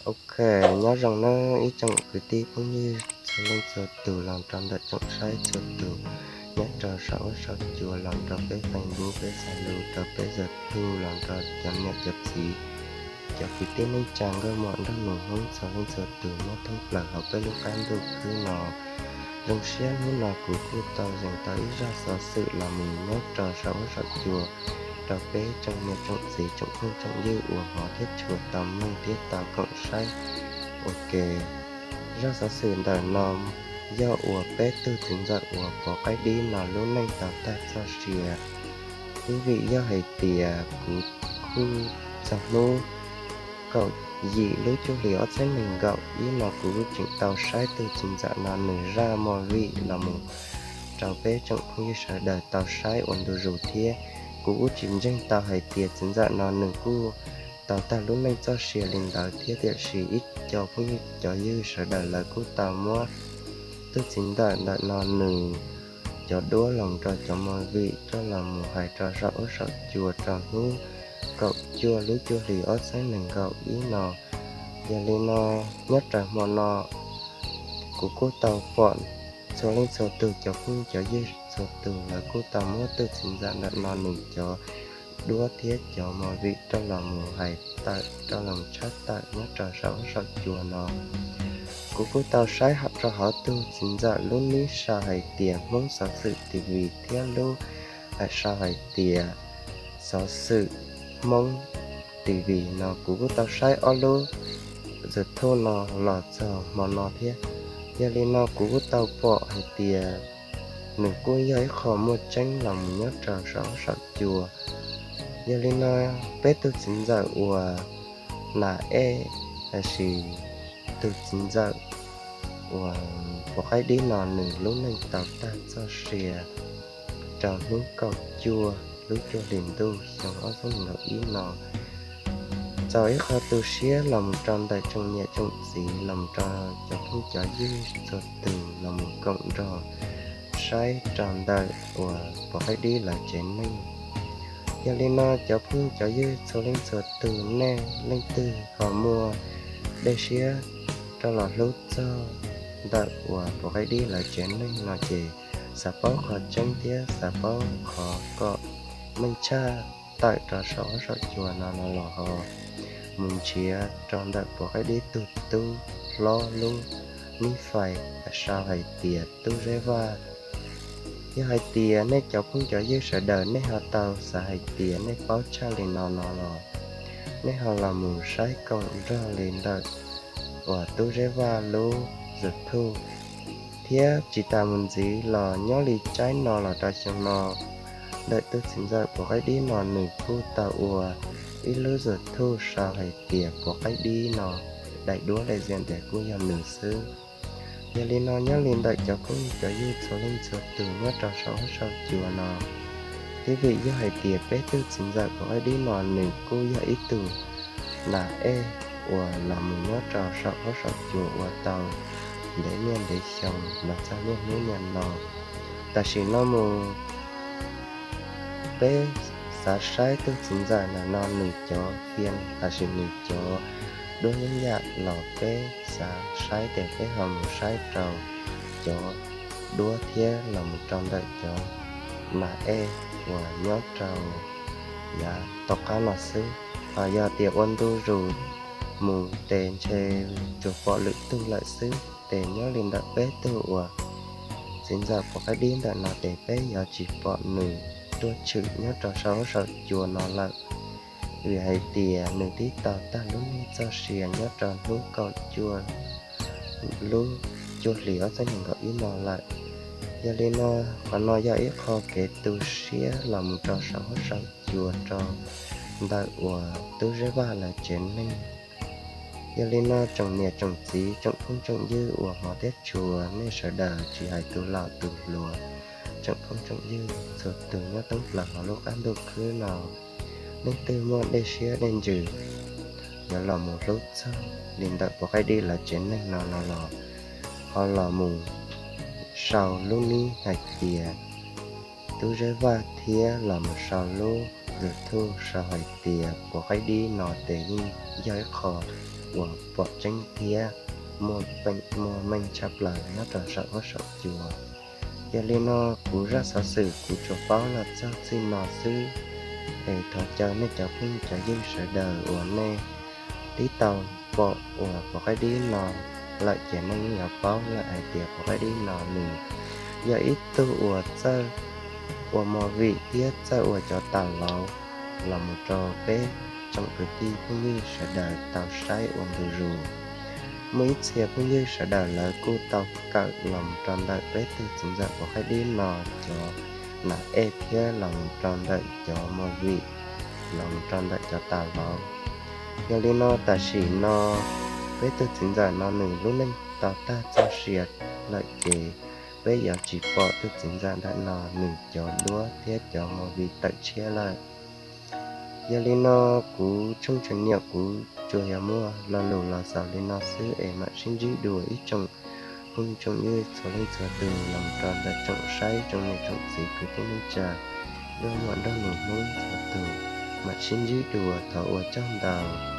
Ok, nyob zoo nawb ib tsoom kwv tij phooj ywg txhua leej txhua tus los rau ntawm tsoom saib txhua tus nyob rau saum huab saum cua los rau peb Facebook, peb Zalo, rau peb YouTube, los rau cov niam cov txiv, cov kwv tij neej tsa nkauj muam nraug nus Hmoob txhua leej txhua tus nyob thoob plaws hauv peb lub qab ntuj khwb no. Zoo siab hnub no kuv kuj tau zeem tau ib zaj xov xwm los mus nyob rau saum huab saum cua rau peb tsoom niam tsoom txiv tsoom phooj tsoom ywg uas hmov thiab tshua tau mloog thiab tau koom saib ua ke. Zaj xov xwm ntawm no yog uas peb tug txiv ntxawm uas Pov Qaib Dib no lub neej tau tag txoj sia. Twb vim yog hais tias kuv kuj txog hnub kaum yim lub cuaj hlis ob txhiab nees nkaum ib no kuv kuj tseem tau saib tug txiv ntxawm no nws zaj movie los mus rau peb tsoom phooj ywg sawv daws tau saib ua ntu zus thiab. Kuv kuj tsis ntseeg tau hais tias txiv ntxawm no nws kuj tau tag lub neej txoj sia li ntawd thiab, tiam sis ib co phooj ywg cov ywg sawv daws lawv kuj tau muab tug txiv ntxawm ntawm no nws cov duab los rau cov movie coj los mus hais rau saum huab saum cua rau hnub kaum cuaj lub cuaj hlis ob txhiab nees nkaum ib no. Yog li no, nyob rau hmo no kuv kuj tau pom txhua leej txhua tus cov phooj cov ywg txhua tus lawv kuj tau muab tug txiv ntxawm ntawm no nws cov duab thiab cov movie rau los mus hais tawm rau los tshaj tawm nyob rau saum huab saum cua no. Kuv kuj tau saib rau hauv tug txiv ntxawm lub nib sau hais tias Hmoob Xov Xwm T V thiab lub sau hais tias Xov Xwm Hmoob T V no. Kuv kuj tau saib ob lub YouTube no los txog hmo no thiab. Yog li no kuv kuj tau pom hais tias nws kuj yog ib qho muaj tseeb los mus nyob rau saum huab saum cua. Yog li no, peb tug txiv ntxawm uas Nas Ej, lossis tug txiv ntxawm uas Pov Qaib Dib no nws lub neej tau tag txoj sia rau hnub kaum cuaj lub cuaj hlis ntuj xyoo ob txhiab nees nkaum ib no. Txaus ib qho tu siab los mus rau ntawm tsoom niam tsoom txiv los mus rau cov phooj cov ywg txhua tus los mus koom nrog saib rau ntawm uas Pov Qaib Dib lawv tsev neeg. Yog li no cov phooj cov ywg txhua leej txhua tus, nej leej twg ho muaj dej siab rau los hlub txog ntawm uas Pov Qaib Dib lawv tsev neeg no ces xav paub qhov tseeb thiab xav paub qhov kom meej tshaj tawm rau saum huab saum cua no no los ho mus nrhiav rau ntawm Pov Qaib Dib tug tub hlob lub nib fais sau hais tias Tub Zeb Vaj. Yog hais tias nej cov phooj cov ywg sawv daws nej ho tau xav hais tias nej paub tshaj li no no los nej ho los mus saib koom nrog li ntawm uas Tub Zeb Vaj lub YouTube. Thiab tsis tas mus ntxiv los nyob li tsaib no los rau xyoo no, ntawm tug txiv ntxawm Pov Qaib Dib no nws kuj tau ua ib lub YouTube sau hais tias Pov Qaib Dib no, daim duab lej ziam ntawd kuj yog nws xwb. Yog li no nyob li ntawm cov phooj cov ywg txhua leej txhua tus nyob rau saum huab saum cua no, twb vim yog hais tias peb tug txiv ntxawm Pov Qaib Dib no nws kuj yog ib tug nas ej uas los mus nyob rau saum huab saum cua ua tau ntev niaj ntev xyoo los txog niaj hnub niaj no. Tam sim no mus peb xav saib tug txiv ntxawm ntawm no nws cov fia lossis nws cov duab yeeb yam los peb xav saib ces peb ho mus saib rau cov duab thiab los mus rau ntawm cov nas ej uas nyob rau yav tom qab no xwb. Ho yog tias ua ntu zus mus ces ntshe tsuas pom lwm tug lawm xwb. Ces nyob li ntawm peb tug uas txiv ntxawm Pov Qaib Dib ntawm no ces peb yuav tsis pom nws tuaj tshwm nyob rau saum huab saum cua no lawm, vim hais tias nws twb tau tag lub neej txoj sia nyob rau hnub kaum cuaj lub cuaj hlis ob txhiab nees nkaum ib no lawm. Yog li no, qhov no yog ib qho kev tu siab los mus rau saum huab saum cua rau ntawm uas Tub Zeb Vaj lawv tsev neeg. Yog li no tsoom niam tsoom txiv tsoom phooj tsoom ywg uas hmov thiab tshua, nej sawv daws tsis hais tus laus tus hluas, tsoom phooj tsoom ywg txhua tus nyob thoob plaws hauv lub qab ntuj khwb no, leej twg muaj dej siab dej ntsws yuav los mus hlub txog li ntawm Pov Qaib Dib lawv tsev neeg no no los ho los mus sau lub nib hais tias Tub Zeb Vaj thiab los mus sau lub YouTube sau hais tias Pov Qaib Dib no ces yeej yog ib qho uas pom tseeb thiab muaj peem muaj meej tshaj plaws nyob rau saum huab saum cua. Yog li no, kuv zaj xov xwm kuv tsuas paub los txog txij no xwb. Es thov caw nej cov phooj cov ywg sawv daws uas nej twb tau pom uas pov qaib dib no lawm ces nej yeej yuav paub lawm hais tias pov qaib dib no nws yog ib tug uas txawj ua movie thiab txawj ua cov tas lauv los mus rau peb tsoom kwv tij phooj ywg sawv daws tau saib ua ntu zus. Muaj ib txhia phooj ywg sawv daws lawv kuj tau kawm los mus rau ntawm peb tug txiv ntxawm pov qaib dib no cov nas ej thiab los mus rau ntawm cov movie, los mus rau ntawm cov tas lauv. Yog li no tam sim no peb tug txiv ntxawm no nws lub neej tau tag txoj sia lawm ces peb yuav tsis pom tug txiv ntxawm ntawm no nws cov duab thiab cov movie tawm tshiab lawm. Yog li no kuv Tsheej Tsev Niam kuv tsuas yog muaj lo lus los xaus li no xwb es mam sib ntsib dua ib tsoom phooj tsoom ywg txhua leej txhua tus los rau ntawm tsoom saib tsoom niam tsoom txiv kwv tij neej tsa, nyob muaj nroog nus Hmoob txhua tus, mam sib ntsib dua, thov ua tsaug ntau.